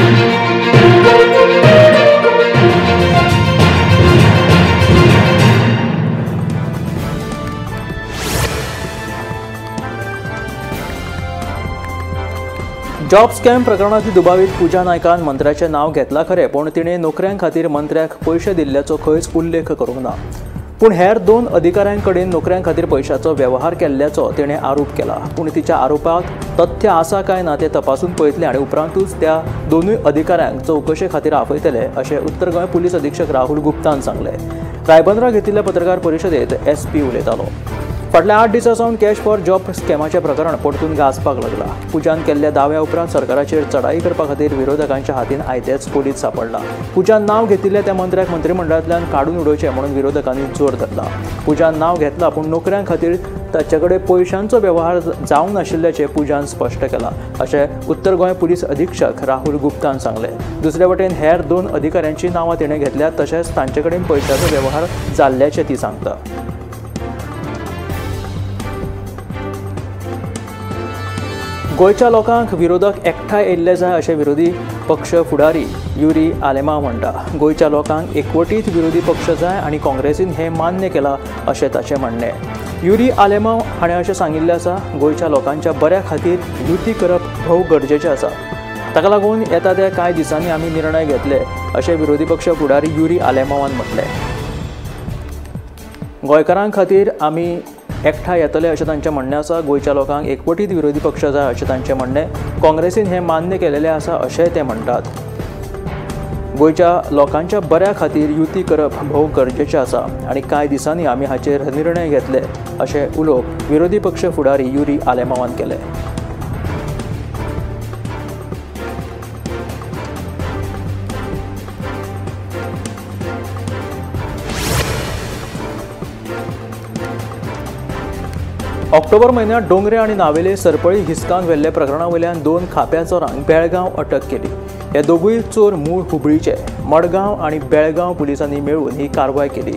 Job scam प्रकरणांतली दुबावीत पूजा नायकान मंत्र्याचें नांव घेतलां खरें, पूण तिणें नोकऱ्यां खातीर मंत्र्याक पयशे दिल्ल्याचो खंयच उल्लेख करूंक ना. पूण हेर 2 अधिकाऱ्यां कडेन नोकऱ्यां खातीर पयशाचो वेव्हार केल्ल्याचो तिणें आरोप केला. पूण तिच्या आरोपाक तथ्य आसा काय ना तें तपासून पळयतले आनी उपरांतूच त्या 2 अधिकाऱ्यांक चवकशे खातीर आपयतले अशें उत्तर गोंय पुलीस अधीक्षक राहुल गुप्तान सांगलें. रायबंदरा घेतिल्ल्या पत्रकार परिशदेंत SP उलयतालो. फाटल्या 8 दिसां सावन कॅश फॉर जॉब स्कॅमाचें प्रकरण परतून गाजपाक लागला. पूजान केल्ल्या दाव्या उपरांत सरकाराचेर चढाई करपा खातीर विरोधकांच्या हातीन आयतेच पोलीस सापडला. पूजान नांव घेतिल्ल्या त्या मंत्र्याक मंत्रिमंडळांतल्यान काडून उडोवचें म्हणून विरोधकांनी जोर धरला. पूजान नांव घेतला पूण नोकऱ्यां खातीर ताचे कडेन पयशांचो वेव्हार जावंक नाशिल्ल्याचें पूजान स्पश्ट केलां अशें उत्तर गोंय पुलीस अधीक्षक राहुल गुप्तान सांगलें. दुसरे वटेन हेर 2 अधिकाऱ्यांची नांवां तिणें घेतल्यात तशेंच तांचे कडेन पयशाचो वेव्हार जाल्ल्याचें ती सांगता. गोंयच्या लोकांक विरोधक एकठांय येयल्ले जाय अशें विरोधी पक्ष फुडारी युरी आलेमांव म्हणटा. गोंयच्या लोकांक एकवटीत विरोधी पक्ष जाय आनी काँग्रेसीन हें मान्य केलां अशें ताचें म्हणणें. युरी आलेमांव हाणें अशें सांगिल्लें आसा, गोंयच्या लोकांच्या बऱ्या खातीर युती करप भोव गरजेचें आसा. ताका लागून येता त्या कांय दिसांनी आमी निर्णय घेतले अशें विरोधी पक्ष फुडारी युरी आलेमांवान म्हटलें. गोंयकारां खातीर आमी एकठांय येतले अशें तांचें म्हणणें आसा. गोंयच्या लोकांक एकवटीत विरोधी पक्ष जाय अशें तांचें म्हणणें. काँग्रेसीन हें मान्य केलेलें आसा अशेंय ते म्हणटात. गोंयच्या लोकांच्या बऱ्या खातीर युती करप भोव गरजेचें आसा आनी कांय दिसांनी आमी हाचेर निर्णय घेतले अशें उलोवप विरोधी पक्ष फुडारी युरी आलेमांवान केलें. ऑक्टोबर म्हयन्यांत डोंगरे आनी नावेले सरपळी हिसकान व्हेल्ल्या प्रकरणा वयल्यान 2 खाप्या चोरांक बेळगांव अटक केली. हे दोगूय चोर मूळ हुबळीचे. मडगांव आनी बेळगांव पुलिसांनी मेळून ही कारवाय केली.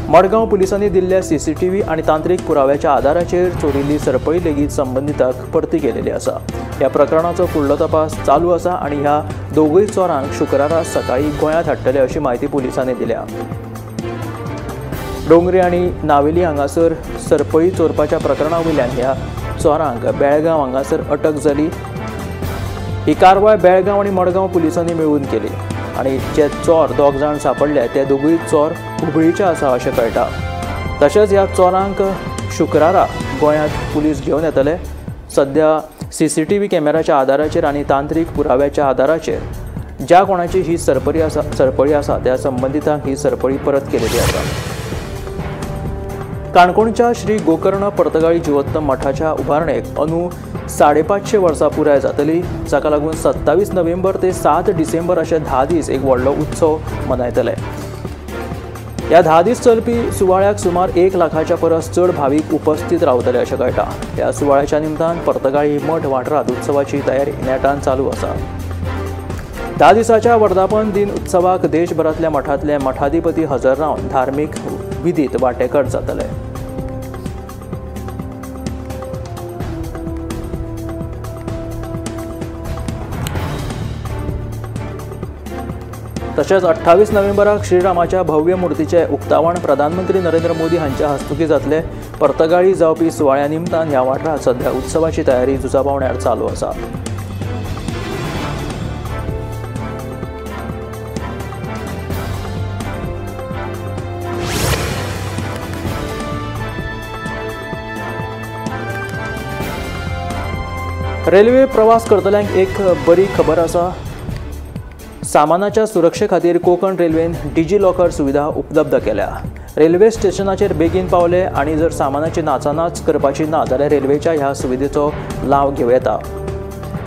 मडगांव पुलिसांनी दिल्ल्या CCTV आनी तांत्रीक पुराव्याच्या आदाराचेर चोरिल्ली सरपळी लेगीत संबंदिताक परती केलेली आसा. ह्या प्रकरणाचो फुडलो तपास चालू आसा आनी ह्या दोगूय चोरांक शुक्रारा सकाळीं गोंयांत हाडटले अशी म्हायती पुलिसांनी दिल्या. डोंगरे आनी नावेली हांगासर सरपळी चोरपाच्या प्रकरणा वयल्यान ह्या चोरांक बेळगांव हांगासर अटक जाली. ही कारवाय बेळगांव आनी मडगांव पुलिसांनी मेळून केली आनी जे चोर 2 जाण सापडले ते दोगूय चोर हुबळीचे आसा अशें कळटा. तशेंच ह्या चोरांक शुक्रारा गोंयांत पुलीस घेवन येतले. सद्या CCTV कॅमेराच्या आदाराचेर आनी तांत्रीक पुराव्याच्या आदाराचेर ज्या कोणाची ही सरपळी आसा त्या संबंदितांक ही सरपळी परत केलेली आसा. काणकोणच्या श्री गोकर्ण पर्तगाळी जिवोत्तम मठाच्या उबारणेक अंदू 550 वर्सां पुराय जातली, जाका लागून 27 नोव्हेंबर ते 7 डिसेंबर अशे 10 दीस एक व्हडलो उत्सव मनयतले. ह्या 10 दीस चलपी सुवाळ्याक सुमार 1 लाखाच्या परस चड भावीक उपस्थित रावतले अशें कळटा. ह्या सुवाळ्याच्या निमतान पर्तगाळी मठ वाठारांत उत्सवाची तयारी नेटान चालू आसा. 10 दिसाच्या वर्धापन दिन उत्सवाक देशभरांतल्या मठांतले मठाधिपती हजर रावन धार्मीक विधीत वांटेकार जातले. तशेंच 28 नोव्हेंबराक श्रीरामाच्या भव्य मूर्तीचें उक्तावण प्रधानमंत्री नरेंद्र मोदी हांच्या हस्तुकीं जातलें. पर्तगाळी जावपी सुवाळ्या निमतान ह्या वाठारांत सध्या उत्सवाची तयारी झुजा पावण्यार चालू आसा. रेल्वे प्रवास करतल्यांक एक बरी खबर आसा. सामानाच्या सुरक्षे खातीर कोंकण रेल्वेन डिजी लॉकर सुविधा उपलब्ध केल्या. रेल्वे स्टेशनाचेर बेगीन पावले आनी जर सामानाची नाचानाच करपाची ना जाल्यार रेल्वेच्या ह्या सुविधेचो लाव घेवं येता.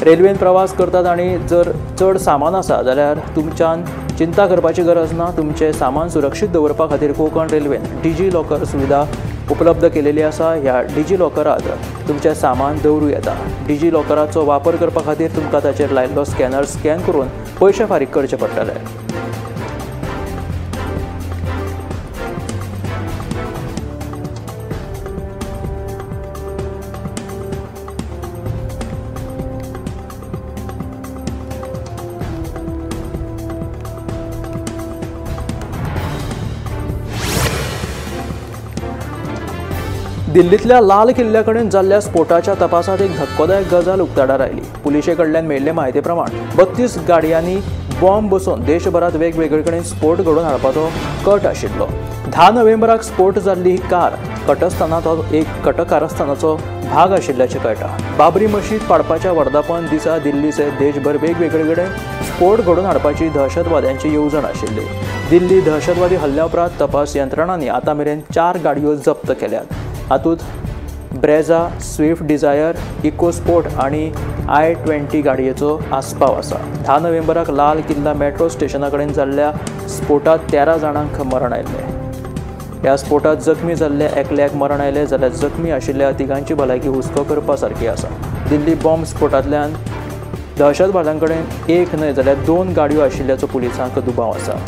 रेल्वेन प्रवास करतात आनी जर चड सामान आसा जाल्यार तुमच्यान चिंता करपाची गरज ना. तुमचें सामान सुरक्षीत दवरपा खातीर कोंकण रेल्वेन डिजी लॉकर सुविधा उपलब्ध केलेली आसा. ह्या डिजी लॉकरात तुमचें सामान दवरूं येता. डिजी लॉकराचो वापर करपा खातीर तुमकां ताचेर लायिल्लो स्कॅनर स्कॅन करून पयशे फारीक करचे पडटले. दिल्लींतल्या लाल किल्ल्या कडेन जाल्ल्या स्फोटाच्या तपासात एक धक्कोदायक गजाल उक्ताडार आयली. पुलिशे कडल्यान मेळिल्ले म्हायती प्रमाण 32 गाडयांनी बॉम्ब बसोवन देशभरात वेगवेगळे कडेन स्फोट घडोवन हाडपाचो कट आशिल्लो. 10 नोव्हेंबराक स्फोट जाल्ली ही कार कटस्थानाचो एक कटकारस्थानाचो भाग आशिल्ल्याचें कळटा. बाबरी मशीद पाडपाच्या वर्धापन दिसा दिल्ली सयत देशभर वेगवेगळे कडेन स्फोट घडोवन हाडपाची दहशतवाद्यांची येवजण आशिल्ली. दिल्ली दहशतवादी हल्ल्या उपरांत तपास यंत्रणांनी आतां मेरेन 4 गाडयो जप्त केल्यात. हातूंत ब्रेझा, स्विफ्ट डिझायर, इकोस्पोर्ट आनी i20 गाडयेचो आस्पाव आसा. 10 नोव्हेंबराक लाल किल्ला मेट्रो स्टेशना कडेन जाल्ल्या स्फोटांत 13 जाणांक मरण आयिल्लें. ह्या स्फोटांत जखमी जाल्ल्या एकल्याक मरण आयलें जाल्यार जखमी आशिल्ल्या तिगांची भलायकी हुस्को करपा सारकी आसा. दिल्ली बॉम्ब स्फोटांतल्यान दहशतवाद्यां कडेन एक न्हय जाल्यार 2 गाडयो आशिल्ल्याचो पुलिसांक दुबाव आसा.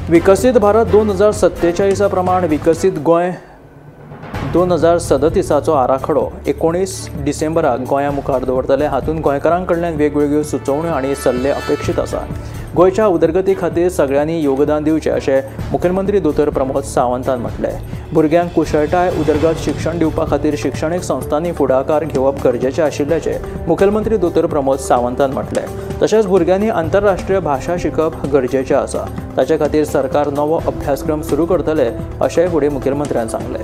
विकसीत भारत 2047 प्रमाण विकसीत गोंय 2037चो आराखडो 19 डिसेंबराक गोंया मुखार दवरतले. हातूंत गोंयकारां कडल्यान वेगवेगळ्यो सुचोवण्यो आनी सल्ले अपेक्षीत आसा. गोंयच्या उदरगती खातीर सगळ्यांनी योगदान दिवचें अशें मुखेलमंत्री दोतोर प्रमोद सावंतान म्हटलें. भुरग्यांक कुशळटाय उदरगत शिक्षण दिवपा खातीर शिक्षणीक संस्थांनी फुडाकार घेवप गरजेचें आशिल्ल्याचें मुखेलमंत्री दोतोर प्रमोद सावंतान म्हटलें. तशेंच भुरग्यांनी आंतरराष्ट्रीय भाशा शिकप गरजेचें आसा. ताचे खातीर सरकार नवो अभ्यासक्रम सुरू करतले अशेंय फुडें मुखेलमंत्र्यान सांगलें.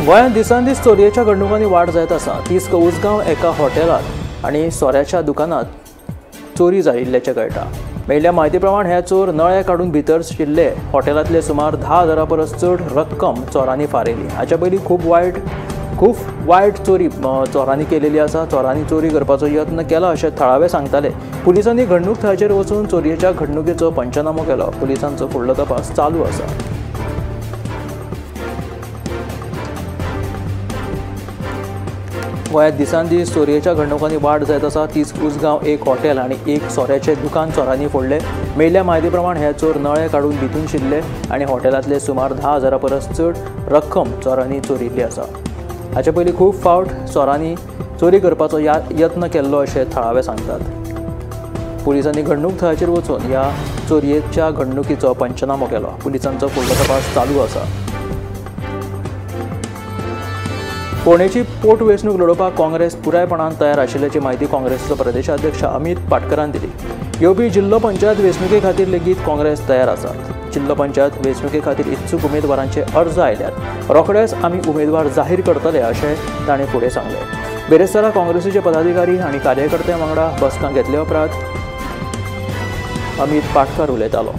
गोंयांत दिसान दीस चोरयेच्या घडणुकांनी वाड जायत आसा. 30 उसगांव एका हॉटेलांत आनी सोऱ्याच्या दुकानांत चोरी जाल्ल्याचें कळटा. मेळिल्ल्या म्हायती प्रमाण हे चोर नळे काडून भितर शिरले. हॉटेलांतले सुमार 10,000 परस चड रक्कम चोरांनी फारयली. हाच्या पयलीं खूब वायट चोरी चोरांनी केलेली आसा. चोरांनी चोरी करपाचो यत्न केला अशें थळावे सांगताले. पुलिसांनी घडणूक थळाचेर वचून चोरयेच्या घडणुकेचो पंचनामो केलो. पुलिसांचो फुडलो तपास चालू आसा. गोंयांत दिसान दीस चोरयेच्या घडणुकांनी वाड जायत आसा. 30 उसगांव एक हॉटेल आनी एक सोऱ्याचें दुकान चोरांनी फोडलें. मेळिल्ल्या म्हायती प्रमाण हे चोर नळे काडून भितून शिरले आनी हॉटेलांतले सुमार 10,000 परस चड रक्कम चोरांनी चोरिल्ली आसा. हाचे पयलीं खूब फावट चोरांनी चोरी करपाचो यत्न केल्लो अशें थळावे सांगतात. पुलिसांनी घडणूक थळाचेर वचून ह्या चोरयेच्या घडणुकीचो पंचनामो केलो. पुलिसांचो फुडलो तपास चालू आसा. फोंडेची पोटवेंचणूक लडोवपाक काँग्रेस पुरायपणान तयार आशिल्ल्याची म्हायती काँग्रेसचो प्रदेशाध्यक्ष अमित पाटकरान दिली. येवपी जिल्लो पंचायत वेंचणुके खातीर लेगीत काँग्रेस तयार आसा. जिल्लो पंचायत वेंचणुके खातीर इत्सूक उमेदवारांचे अर्ज आयल्यात. रोखडेच आमी उमेदवार जाहीर करतले अशें ताणें फुडें सांगलें. बिरेस्तारा काँग्रेसीचे पदाधिकारी आनी कार्यकर्त्यां वांगडा बसका घेतले उपरांत अमित पाटकर उलयतालो.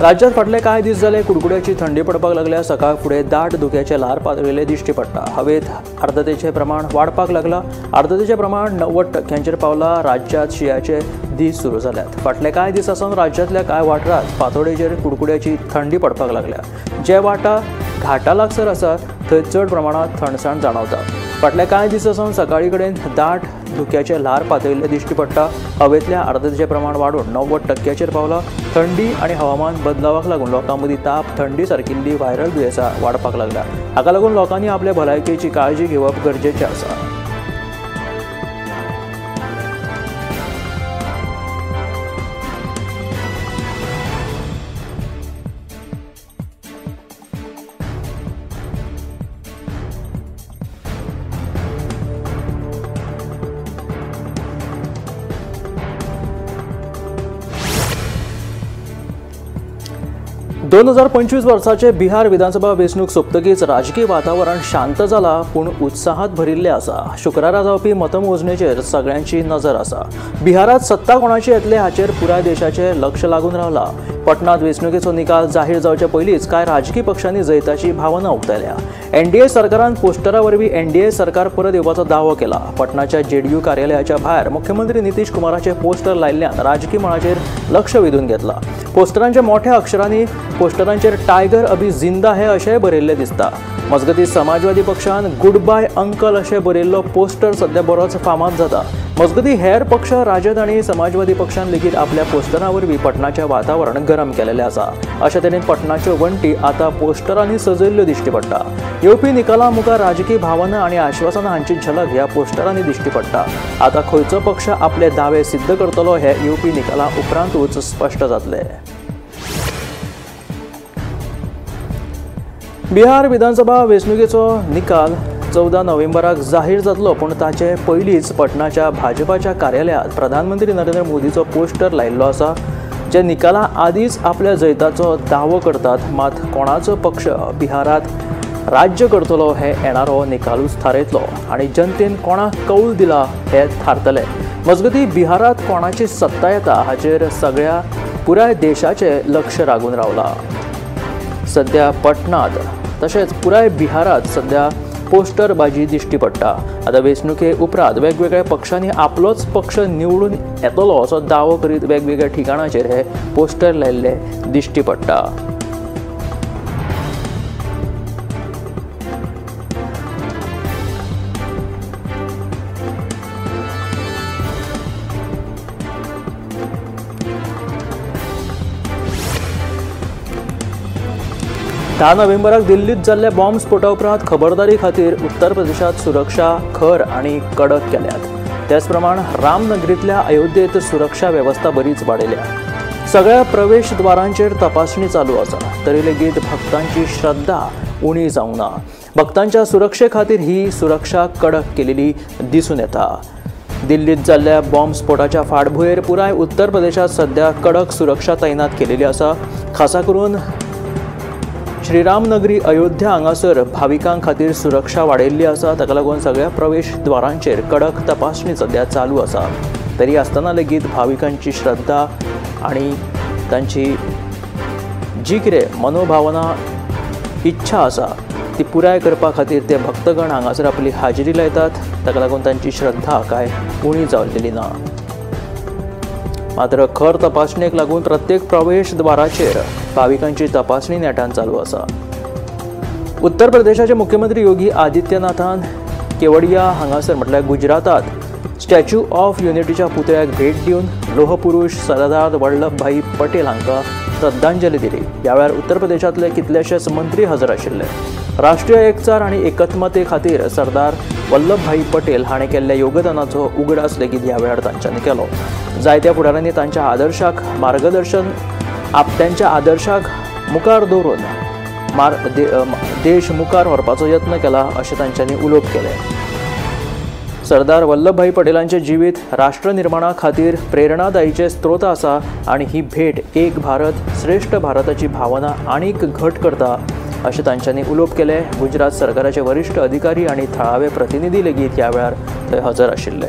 राज्यात फाटले कांय दीस जाले कुडकुड्याची थंडी पडपाक लागल्या. सकाळ फुडें दाट धुक्याचे ल्हार पातळिल्ले दिश्टी पडटा. हवेत आर्द्रतेचें प्रमाण वाडपाक लागलां. आर्द्रतेचें प्रमाण 90% पावलां. राज्यांत शिंयाचे दीस सुरू जाल्यात. फाटले कांय दीस आसून राज्यांतल्या कांय वाठारांत फांतोडेचेर कुडकुड्याची थंडी पडपाक लागल्या. जे वाठार घाटा लागसर आसा थंय चड प्रमाणांत थंडसाण जाणवता. फाटले कांय दीस आसून सकाळी कडेन दाट धुक्याचे ल्हार पातळिल्ले दिश्टी पडटा. हवेंतल्या आर्द्रतेचें प्रमाण वाडून 90% पावलां. थंडी आनी हवामान बदलावाक लागून लोकां मदीं ताप, थंडी सारकिल्ली व्हायरल दुयेंसां वाडपाक लागल्या. हाका लागून लोकांनी आपले भलायकेची काळजी घेवप गरजेचें आसा. 2025 वर्साचे बिहार विधानसभा वेंचणूक सोंपतकीच राजकीय वातावरण शांत जाला, पूण उत्साहात भरिल्लें आसा. शुक्रारा जावपी मतमोजणेचेर सगळ्यांची नजर आसा. बिहारात सत्ता कोणाची येतले हाचेर पुराय देशाचें लक्ष लागून रावला. पटनात वेंचणुकेचो निकाल जाहीर जावचे पयलींच कांय राजकीय पक्षांनी जैताची भावना उक्तायल्या. एनडीए सरकारान पोस्टरा वरवीं एनडीए सरकार परत येवपाचो दावो केला. पटनाच्या जेडीयू कार्यालयाच्या भायर मुख्यमंत्री नितीश कुमाराचे पोस्टर लायिल्ल्यान राजकीय मळाचेर लक्ष वेधून घेतला. पोस्टरांच्या मोठ्या अक्षरांनी पोस्टरांचेर टायगर अभी जिंदा है अशें बरयिल्लें दिसता. मजगतीं समाजवादी पक्षान गुड बाय अंकल अशें बरयिल्लो पोस्टर सध्या बरोच फामाद जाता. मजगतीं हेर पक्ष राजद आनी समाजवादी पक्षान लेगीत आपल्या पोस्टरां वरवीं पटनाचें वातावरण गरम केलेलें आसा. अशे तरेन पटनाच्यो वण्टी आतां पोस्टरांनी सजयल्ल्यो दिश्टी पडटा. येवपी निकाला मुखार राजकीय भावना आनी आश्वासनां हांची झलक ह्या पोस्टरांनी दिश्टी पडटा. आतां खंयचो पक्ष आपले दावे सिद्ध करतलो हे येवपी निकाला उपरांतूच स्पश्ट जातलें. बिहार विधानसभा वेंचणुकेचो निकाल 14 नोव्हेंबराक जाहीर जातलो, पूण ताचे पयलींच पटनाच्या भाजपाच्या कार्यालयांत प्रधानमंत्री नरेंद्र मोदीचो पोस्टर लायिल्लो आसा, जे निकाला आदींच आपल्या जैताचो दावो करतात. मात कोणाचो पक्ष बिहारांत राज्य करतलो हे येणारो निकालूच थारयतलो आनी जनतेन कोणाक कौल दिला हे थारतले. मजगतीं बिहारांत कोणाची सत्ता येता हाचेर सगळ्या पुराय देशाचें लक्ष लागून रावलां. सध्या पटनात तशेंच पुराय बिहारांत सध्या पोस्टरबाजी दिश्टी पडटा. आतां वेंचणुके उपरांत वेगवेगळ्या पक्षांनी आपलोच पक्ष निवडून येतलो असो दावो करीत वेगवेगळ्या ठिकाणाचेर हे पोस्टर लायिल्ले दिश्टी पडटा. धा नोव्हेंबराक दिल्लीत जाल्ल्या बॉम्ब स्फोटा उपरांत खबरदारी खातीर उत्तर प्रदेशांत सुरक्षा खर आनी कडक केल्यात. त्याच प्रमाण रामनगरींतल्या अयोध्येत सुरक्षा वेवस्था बरीच वाडयल्या. सगळ्या प्रवेशद्वारांचेर तपासणी चालू आसा, तरी लेगीत भक्तांची श्रद्धा उणी जावंक ना. भक्तांच्या सुरक्षे खातीर ही सुरक्षा कडक केलेली दिसून येता. दिल्लीत जाल्ल्या बॉम्ब स्फोटाच्या फाटभुंयेर पुराय उत्तर प्रदेशांत सध्या कडक सुरक्षा तैनात केलेली आसा. खासा करून श्रीरामनगरी अयोध्या हांगासर भाविकां खातीर सुरक्षा वाडयिल्ली आसा. ताका लागून सगळ्या प्रवेशद्वारांचेर कडक तपासणी सध्या चालू आसा. तरी आसतना लेगीत भाविकांची श्रद्धा आनी तांची जी कितें मनोभावना इच्छा आसा ती पुराय करपा खातीर ते भक्तगण हांगासर आपली हाजेरी लायतात. ताका लागून तांची श्रद्धा कांय उणी जावलेली ना. मात्र खर तपासणेक लागून प्रत्येक प्रवेशद्वाराचेर भाविकांची तपासणी नेटान चालू आसा. उत्तर प्रदेशाचे मुख्यमंत्री योगी आदित्यनाथान केवडिया हांगासर म्हटल्यार गुजरातात स्टॅच्यू ऑफ युनिटीच्या पुतळ्याक भेट दिवन लोहपुरुष सरदार वल्लभभाई पटेल हांकां श्रद्धांजली दिली. ह्या वेळार उत्तर प्रदेशांतले कितलेशेच मंत्री हजर आशिल्ले. राष्ट्रीय एकचार आनी एकत्मते खातीर सरदार वल्लभभाई पटेल हाणें केल्ल्या योगदानाचो उगडास लेगीत ह्या वेळार तांच्यांनी केलो. जायत्या फुडाऱ्यांनी तांच्या आदर्शाक मार्गदर्शन तांच्या आदर्शाक मुखार दवरून देश मुखार व्हरपाचो यत्न केला अशें तांच्यांनी उलोवप केलें. सरदार वल्लभभाई पटेलांचें जिवीत राष्ट्रनिर्माणा खातीर प्रेरणादायीचें स्त्रोत आसा आनी ही भेट एक भारत श्रेष्ठ भारताची भावना आनीक घट करता अशें तांच्यांनी उलोवप केलें. गुजरात सरकाराचे वरिश्ठ अधिकारी आनी थळावे प्रतिनिधी लेगीत ह्या वेळार थंय हजर आशिल्ले.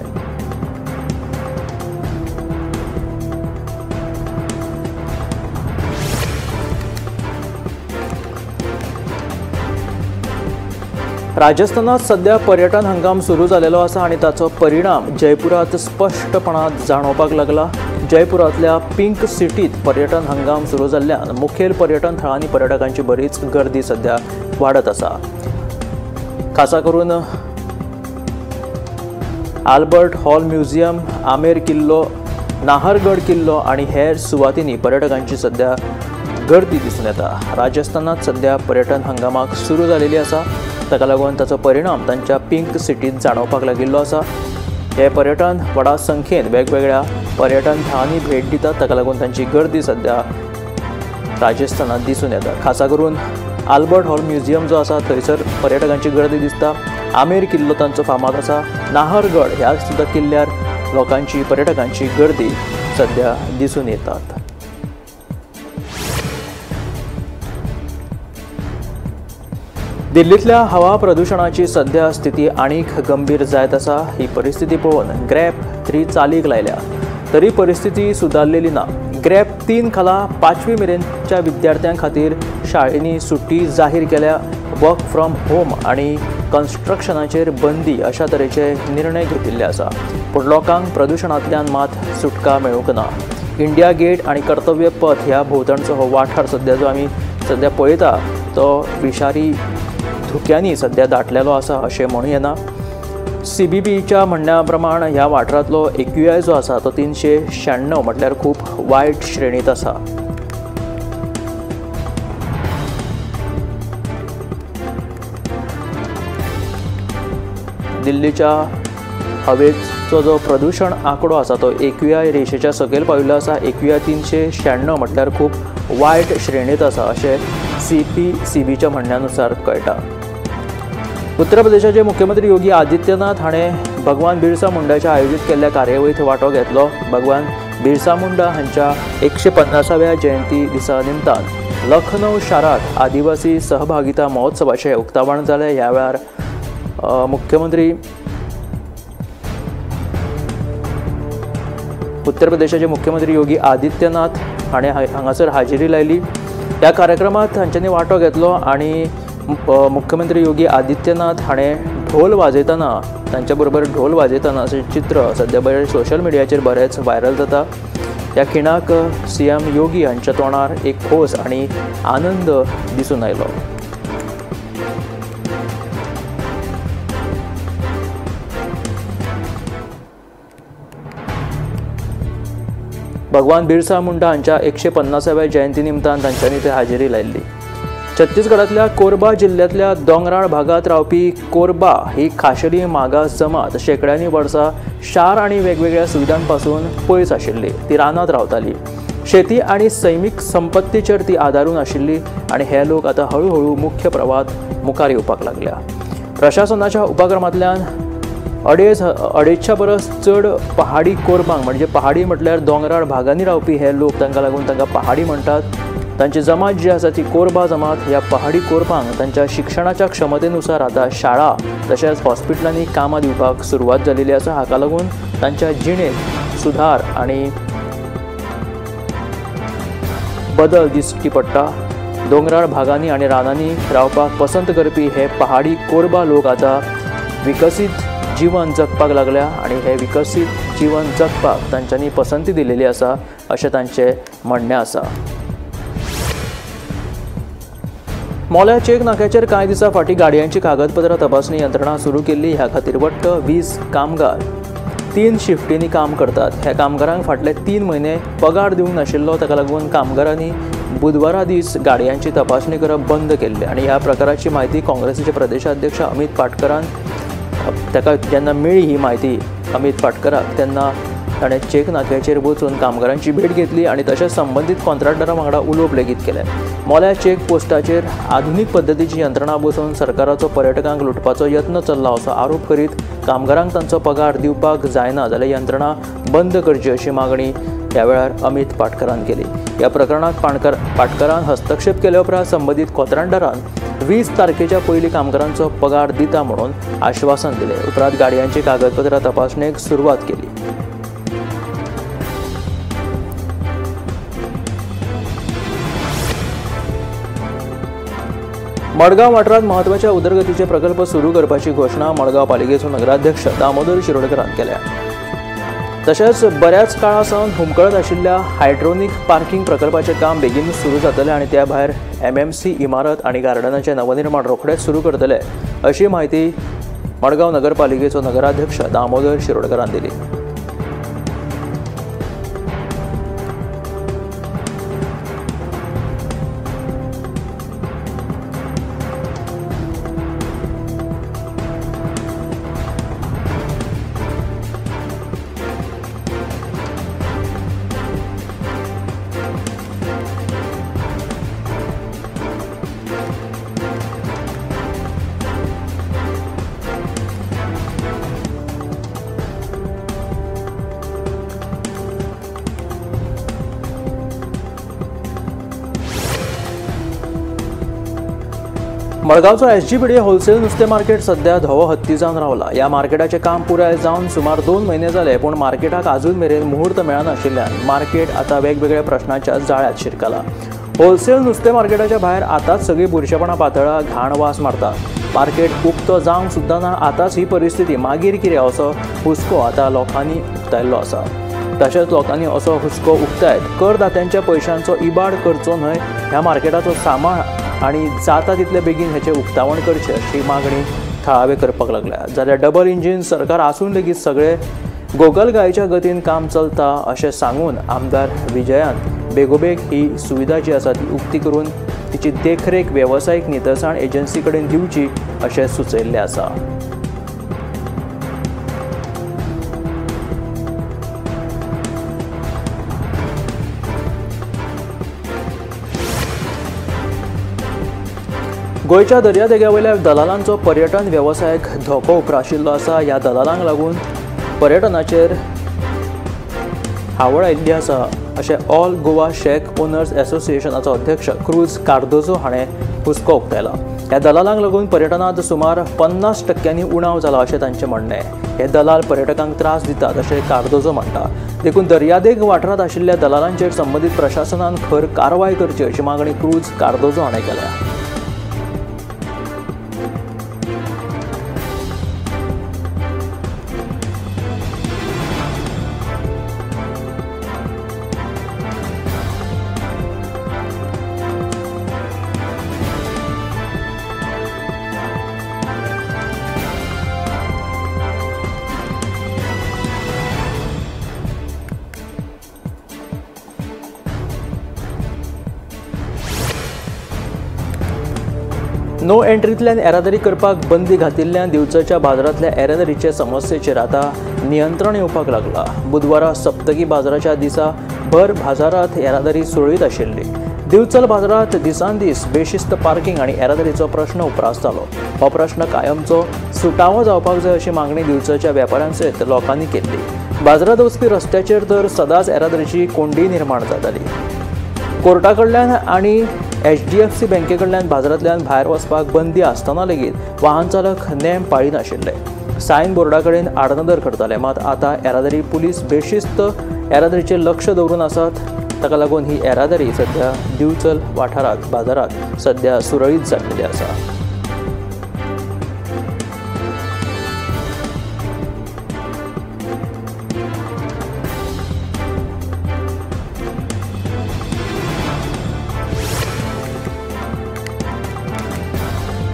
राजस्थानात सध्या पर्यटन हंगाम सुरू जालेलो आसा आनी ताचो परिणाम जयपुरात स्पश्टपणान जाणवपाक लागला. जयपुरांतल्या पिंक सिटीत पर्यटन हंगाम सुरू जाल्ल्यान मुखेल पर्यटन थळांनी पर्यटकांची बरीच गर्दी सध्या वाडत आसा. खासा करून आल्बर्ट हॉल म्युझियम, आमेर किल्लो, नाहरगड किल्लो आनी हेर सुवातींनी पर्यटकांची सध्या गर्दी दिसून येता. राजस्थानात सध्या पर्यटन हंगामाक सुरू जालेली आसा. ताका लागून ताचो परिणाम तांच्या पिंक सिटीत जाणवपाक लागिल्लो आसा. हे पर्यटन व्हडा संख्येन वेगवेगळ्या पर्यटन थळांनी भेट दितात. ताका लागून तांची गर्दी सध्या राजस्थानात दिसून येता. खासा करून आल्बर्ट हॉल म्युझियम जो आसा थंयसर पर्यटकांची गर्दी दिसता. आमेर किल्लो तांचो फामाद आसा. नाहरगड ह्या सुद्दां किल्ल्यार लोकांची पर्यटकांची गर्दी सध्या दिसून येतात. दिल्लींतल्या हवा प्रदुशणाची सध्या स्थिती आनीक गंभीर जायत आसा. ही परिस्थिती पळोवन ग्रॅप 3 चालीक लायल्या तरी परिस्थिती सुदारलेली ना. ग्रॅप 3 खाला 5वी मेरेनच्या विद्यार्थ्यां खातीर शाळेंनी सुट्टी जाहीर केल्या. वर्क फ्रॉम होम आनी कन्स्ट्रक्शनाचेर बंदी अशा तरेचे निर्णय घेतिल्ले आसा. पूण लोकांक प्रदुशणांतल्यान मात सुटका मेळूंक ना. इंडिया गेट आनी कर्तव्य पथ ह्या भोंवतणचो हो वाठार सध्या जो आमी सध्या पळयता तो विशारी धुक्यांनी सध्या दाटलेलो आसा अशें म्हणूं येना. सीबीपीच्या म्हणण्या प्रमाण ह्या वाठारांतलो AQI जो आसा तो 396 म्हटल्यार खूब वायट श्रेणींत आसा. दिल्लीच्या हवेचो जो प्रदूषण आंकडो आसा तो AQI रेशेच्या सकयल पाविल्लो आसा. AQI 396 म्हटल्यार खूब वायट श्रेणींत आसा अशें CPCBच्या म्हणण्यानुसार कळटा. उत्तर प्रदेशाचे मुख्यमंत्री योगी आदित्यनाथ हाणें भगवान बिरसा मुंडाच्या आयोजीत केल्ल्या कार्यावळींत वांटो घेतलो. भगवान बिरसा मुंडा हांच्या 150व्या जयंती दिसा निमतान लखनौ शारांत आदिवासी सहभागिता महोत्सवाचें उक्तावण जालें. ह्या वेळार मुख्यमंत्री उत्तर प्रदेशाचे मुख्यमंत्री योगी आदित्यनाथ हाणें हांगासर हाजेरी लायली. ह्या कार्यक्रमांत हांच्यांनी वांटो घेतलो आनी मुख्यमंत्री योगी आदित्यनाथ हाणें ढोल वाजयतना तांच्या बरोबर ढोल वाजयतना अशें चित्र सद्या बरें सोशल मिडियाचेर बरेंच व्हायरल जाता. ह्या खिणाक CM योगी हांच्या तोंडार एक खोस आनी आनंद दिसून आयलो. भगवान बिरसा मुंडा हांच्या 150व्या जयंती निमतान तांच्यांनी ते हाजेरी लायिल्ली. छत्तीसगडांतल्या कोरबा जिल्ल्यांतल्या दोंगराळ भागांत रावपी कोरबा ही खाशेली मागास जमात शेंकड्यांनी वर्सां शार आनी वेगवेगळ्या सुविधांपासून पयस आशिल्ली. ती रानांत रावताली. शेती आनी सैमीक संपत्तीचेर ती आदारून आशिल्ली आनी हे लोक आतां हळुहळू मुख्य प्रवाहांत मुखार येवपाक लागल्या. प्रशासनाच्या उपक्रमांतल्यान 250 परस चड पहाडी कोरबांक म्हणजे पहाडी म्हटल्यार दोंगराळ भागांनी रावपी हे लोक, तांकां लागून तांकां पहाडी म्हणटात. तांची जमात जी आसा ती कोरबा जमात. ह्या पहाडी कोरबांक तांच्या शिक्षणाच्या क्षमतेनुसार आतां शाळा तशेंच हॉस्पिटलांनी कामां दिवपाक सुरवात जाल्ली आसा. हाका लागून तांच्या जिणेंत सुधार आनी बदल दिश्टी पडटा. दोंगराळ भागांनी आनी रानांनी रावपाक पसंत करपी हे पहाडी कोरबा लोक आतां विकसीत जीवन जगपाक लागल्या आनी हे विकसीत जीवन जगपाक तांच्यांनी पसंती दिलेली आसा अशें तांचें म्हणणें आसा. मोल्या चेक नाक्याचेर कांय दिसां फाटीं गाडयांची कागदपत्रां तपासणी यंत्रणा सुरू केल्ली. ह्या खातीर वट्ट 20 कामगार 3 शिफ्टींनी काम करतात. ह्या कामगारांक फाटले 3 म्हयने पगार दिवंक नाशिल्लो. ताका लागून कामगारांनी बुधवारा दीस गाडयांची तपासणी करप बंद केल्ली आनी ह्या प्रकाराची म्हायती काँग्रेसीचे प्रदेशाध्यक्ष अमित पाटकरान ताका जेन्ना मेळ्ळी ही म्हायती अमित पाटकराक तेन्ना ताणें चेक नाक्याचेर वचून कामगारांची भेट घेतली आनी तशेंच संबंदीत कॉन्ट्रॅक्टरा वांगडा उलोवप लेगीत केलें. मोल्या चेक पोस्टाचेर आधुनीक पद्दतीची यंत्रणा बसोवन सरकाराचो पर्यटकांक लुटपाचो यत्न चल्ला असो आरोप करीत कामगारांक तांचो पगार दिवपाक जायना जाल्यार यंत्रणा बंद करची अशी मागणी ह्या वेळार अमित पाटकरान केली. ह्या प्रकरणांत पाटकरान हस्तक्षेप केल्या उपरांत संबंदीत कॉन्ट्रॅक्टरान 20 तारखेच्या पयलीं कामगारांचो पगार दिता म्हणून आश्वासन दिलें. उपरांत गाडयांची कागदपत्रां तपासणेक सुरवात केली. मडगांव वाठारांत म्हत्वाच्या उदरगतीचे प्रकल्प सुरू करपाची घोशणा मडगांव पालिकेचो नगराध्यक्ष दामोदर शिरोडकरान केल्या. तशेंच बऱ्याच काळा सावन हुमकळत आशिल्ल्या हायड्रोनिक पार्किंग प्रकल्पाचें काम बेगीन सुरू जातलें आनी त्या भायर MMC इमारत आनी गार्डनाचें नवनिर्माण रोखडेंच सुरू करतले अशी म्हायती मडगांव नगरपालिकेचो नगराध्यक्ष दामोदर शिरोडकरान दिली. मडगांवचो एसजीपीडीए होलसेल नुस्तें मार्केट सध्या धवो हत्ती जावन रावला. ह्या मार्केटाचें काम पुराय जावन सुमार 2 म्हयने जाले, पूण मार्केटाक आजून मेरेन मुहूर्त मेळनाशिल्ल्यान मार्केट आतां वेगवेगळ्या प्रश्नांच्या जाळ्यांत शिरकला. होलसेल नुस्तें मार्केटाच्या भायर आतांच सगळीं बुरशेपणां पातळा, घाण वास मारता. मार्केट उक्तो जावंक सुद्दां ना, आतांच ही परिस्थिती, मागीर कितें असो हुस्को आतां लोकांनी उक्तायल्लो आसा. तशेंच लोकांनी असो हुस्को उक्तायत करदात्यांच्या पयशांचो इबाड करचो न्हय, ह्या मार्केटाचो सांबाळ आनी जाता तितले बेगीन हेचें उक्तावण करचें अशी मागणी थळावे करपाक लागल्या. जाल्यार डबल इंजीन सरकार आसून लेगीत सगळे गोगलगायेच्या गतीन काम चलता अशें सांगून आमदार विजयान बेगोबेग ही सुविधा जी आसा ती उक्ती करून तिची देखरेख वेवसायीक नितळसाण एजन्सी कडेन दिवची अशें सुचयल्लें आसा. गोंयच्या दर्यादेगे वयल्या दलालांचो पर्यटन वेवसायाक धोको उप्राशिल्लो आसा. ह्या दलालांक लागून पर्यटनाचेर हावळ आयिल्ली आसा अशें ऑल गोवा शॅक ओनर्स एसोसिएशनाचो अध्यक्ष क्रूज कार्दोजो हाणें हुस्को उक्तायला. ह्या दलालांक लागून पर्यटनांत सुमार 50% उणाव जाला अशें तांचें म्हणणें. हे दलाल पर्यटकांक त्रास दितात अशें कार्दोजो म्हणटा. देखून दर्यादेग वाठारांत आशिल्ल्या दलालांचेर संबंदीत प्रशासनान खर कारवाय करची अशी मागणी क्रूज कार्दोजो हाणें केल्या. नो एंट्रींतल्यान येरादारी करपाक बंदी घातिल्ल्यान दिवचलच्या बाजारांतल्या येरादारीचे समस्येचेर आतां नियंत्रण येवपाक लागला. बुधवारा सप्तकी बाजाराच्या दिसा भर बाजारांत येरादारी सुरळीत आशिल्ली. दिवचल बाजारांत दिसान दीस बेशिस्त पार्किंग आनी येरादारीचो प्रश्न उप्रासतालो. हो प्रश्न कायमचो सुटावो जावपाक जाय अशी मागणी दिवचलच्या वेपाऱ्यां सयत लोकांनी केल्ली. बाजारांत वचपी रस्त्याचेर तर सदांच येरादारीची कोंडी निर्माण जाताली. कोर्टा कडल्यान आनी HDFC बँके कडल्यान बाजारांतल्यान भायर वचपाक बंदी आसतना लेगीत वाहन चालक नेम पाळिनाशिल्ले. सायन बोर्डा कडेन आडनदर करताले. मात आतां येरादारी पुलीस बेशिस्त येरादारीचेर लक्ष दवरून आसात. ताका लागून ही येरादारी सध्या दिवचल वाठारांत बाजारांत सध्या सुरळीत जाल्ली आसा.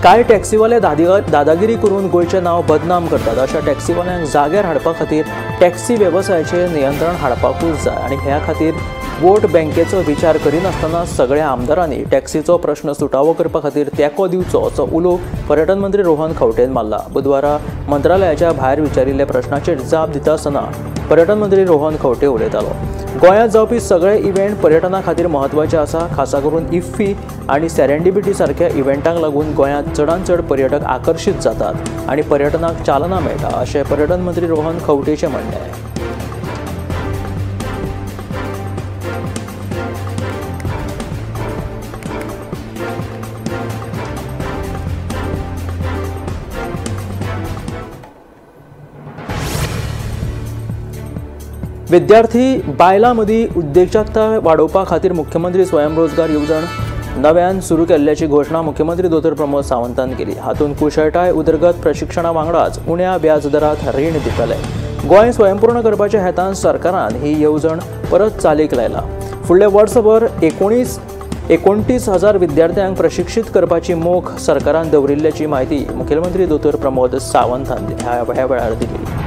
कांय टॅक्सीवाले दादागिरी करून गोंयचें नांव बदनाम करतात. अशा टॅक्सीवाल्यांक जाग्यार हाडपा खातीर टॅक्सी वेवसायाचेर नियंत्रण हाडपाकूच जाय आनी ह्या खातीर वोट बँकेचो विचार करिनासतना सगळ्या आमदारांनी टॅक्सीचो प्रश्न सुटावो करपा खातीर तेंको दिवचो असो उलो पर्यटन मंत्री रोहन खंवटेन मारला. बुधवारा मंत्रालयाच्या भायर विचारिल्ल्या प्रश्नाचेर जाप दिता आसतना पर्यटन मंत्री रोहन खंवटे उलयतालो. गोंयांत जावपी सगळे इव्हेंट पर्यटना खातीर म्हत्वाचे आसा. खासा करून इफ्फी आनी सेरेंडिपिटी सारक्या इव्हेंटांक लागून गोंयांत चडांत चड पर्यटक आकर्शीत जातात आनी पर्यटनाक चालना मेळटा अशें पर्यटन मंत्री रोहन खंवटेचें म्हणणें. विद्यार्थी बायलां मदीं उद्देजकता वाडोवपा खातीर मुख्यमंत्री स्वयंरोजगार येवजण नव्यान सुरू केल्ल्याची घोशणा मुख्यमंत्री दोतोर प्रमोद सावंतान केली. हातूंत कुशळटाय उदरगत प्रशिक्षणा वांगडाच उण्या व्याज दरांत रीण दितले. गोंय स्वयंपूर्ण करपाच्या हेतान सरकारान ही येवजण परत चालीक लायला. फुडल्या वर्सभर 29,000 विद्यार्थ्यांक प्रशिक्षीत करपाची मोख सरकारान दवरिल्ल्याची म्हायती मुखेलमंत्री दोतोर प्रमोद सावंतान ह्या वेळार दिली.